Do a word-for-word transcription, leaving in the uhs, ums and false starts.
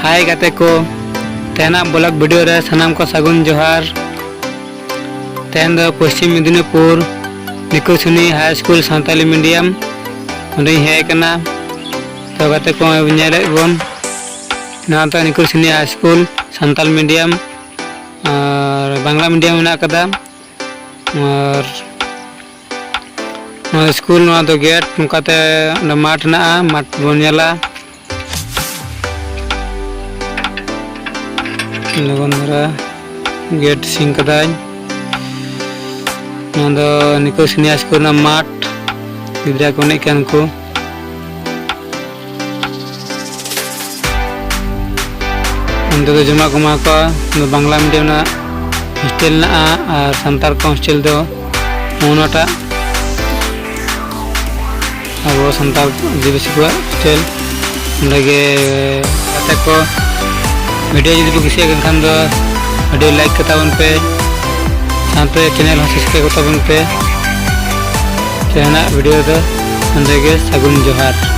ᱦᱟᱭ ᱜᱟᱛᱮ ᱠᱚ, ᱛᱮᱦᱮᱧᱟᱜ ᱵᱞᱚᱜ ᱵᱷᱤᱰᱤᱭᱳ ᱨᱮ ᱥᱟᱱᱟᱢ ᱠᱚ ᱥᱟᱹᱜᱩᱱ ᱡᱚᱦᱟᱨ᱾ ᱛᱮᱦᱮᱧ ᱫᱚ ᱯᱚᱥᱪᱤᱢ ᱢᱮᱫᱤᱱᱤᱯᱩᱨ ᱱᱤᱠᱩᱥᱩᱱᱤ ᱦᱟᱭ ᱥᱠᱩᱞ ᱥᱟᱱᱛᱟᱞᱤ ᱢᱤᱰᱤᱭᱟᱢ ᱚᱸᱰᱮᱧ ᱦᱮᱡ ᱟᱠᱟᱱᱟ᱾ ᱛᱚ ᱜᱟᱛᱮ ᱠᱚ, ᱱᱚᱜᱼᱚᱭ ᱵᱚᱱ ᱧᱮᱞᱮᱫ ᱵᱚᱱ, ᱱᱚᱣᱟ ᱫᱚ ᱱᱤᱠᱩᱥᱩᱱᱤ ᱦᱟᱭ ᱥᱠᱩᱞ ᱥᱟᱱᱛᱟᱞ ᱢᱤᱰᱤᱭᱟᱢ ᱟᱨ ᱵᱟᱝᱞᱟ ᱢᱤᱰᱤᱭᱟᱢ ᱢᱮᱱᱟᱜ ᱟᱠᱟᱫᱟ᱾ ᱟᱨ ᱱᱚᱣᱟ ᱥᱠᱩᱞ, ᱱᱚᱣᱟ ᱫᱚ ᱜᱮᱴ, ᱱᱚᱝᱠᱟᱛᱮ ᱚᱸᱰᱮ ᱢᱟᱴᱷ ᱢᱮᱱᱟᱜᱼᱟ, ᱢᱟᱴᱷ ᱵᱚᱱ ᱧᱮᱞᱟ᱾ ᱞᱚᱜᱚᱱ ᱫᱷᱟᱨᱟ ᱜᱮᱴ ᱥᱤᱧ ᱠᱟᱫᱟᱧ᱾ ᱱᱚᱣᱟ ᱫᱚ ᱱᱤᱠᱩᱥᱩᱱᱤ ᱦᱟᱭ ᱥᱠᱩᱞ ᱨᱮᱱᱟᱜ ᱢᱟᱴᱷ, ᱜᱤᱫᱽᱨᱟᱹ ᱠᱚ ᱮᱱᱮᱡ ᱠᱟᱱ ᱠᱚ᱾ ᱚᱱᱛᱮ ᱫᱚ ᱡᱚᱢᱟᱜ ᱠᱚ ᱮᱢᱟ ᱠᱚᱣᱟ᱾ ᱱᱚᱣᱟ ᱵᱟᱝᱞᱟ ᱢᱤᱰᱤᱭᱟᱢ ᱨᱮᱱᱟᱜ ᱦᱳᱥᱴᱮᱞ ᱢᱮᱱᱟᱜᱼᱟ, ᱟᱨ ᱥᱟᱱᱛᱟᱲ ᱠᱚᱣᱟᱜ ᱦᱳᱥᱴᱮᱞ ᱫᱚ ᱱᱚᱜᱼᱚ ᱱᱚᱣᱟᱴᱟᱜ, ᱟᱵᱚ ᱥᱟᱱᱛᱟᱲ ᱟᱹᱫᱤᱵᱟᱹᱥᱤ ᱠᱚᱣᱟᱜ ᱦᱳᱥᱴᱮᱞ᱾ ᱚᱸᱰᱮ ᱜᱮ ᱜᱟᱛᱮ ᱠᱚ, ᱵᱷᱤᱰᱤᱭᱳ ᱡᱩᱫᱤ ᱯᱮ ᱠᱩᱥᱤᱭᱟᱜ ᱠᱟᱱ ᱠᱷᱟᱱ ᱫᱚ ᱵᱷᱤᱰᱤᱭᱳ ᱞᱟᱭᱤᱠ ᱠᱟᱛᱟ ᱵᱚᱱ ᱯᱮ, ᱥᱟᱶᱛᱮ ᱪᱮᱱᱮᱞ ᱦᱚᱸ ᱥᱟᱵᱥᱠᱨᱟᱭᱤᱵ ᱠᱟᱛᱟ ᱵᱚᱱ ᱯᱮ᱾ ᱛᱮᱦᱮᱧᱟᱜ ᱵᱷᱤᱰᱤᱭᱳ ᱫᱚ ᱱᱚᱸᱰᱮ ᱜᱮ, ᱥᱟᱹᱜᱩᱱ ᱡᱚᱦᱟᱨ᱾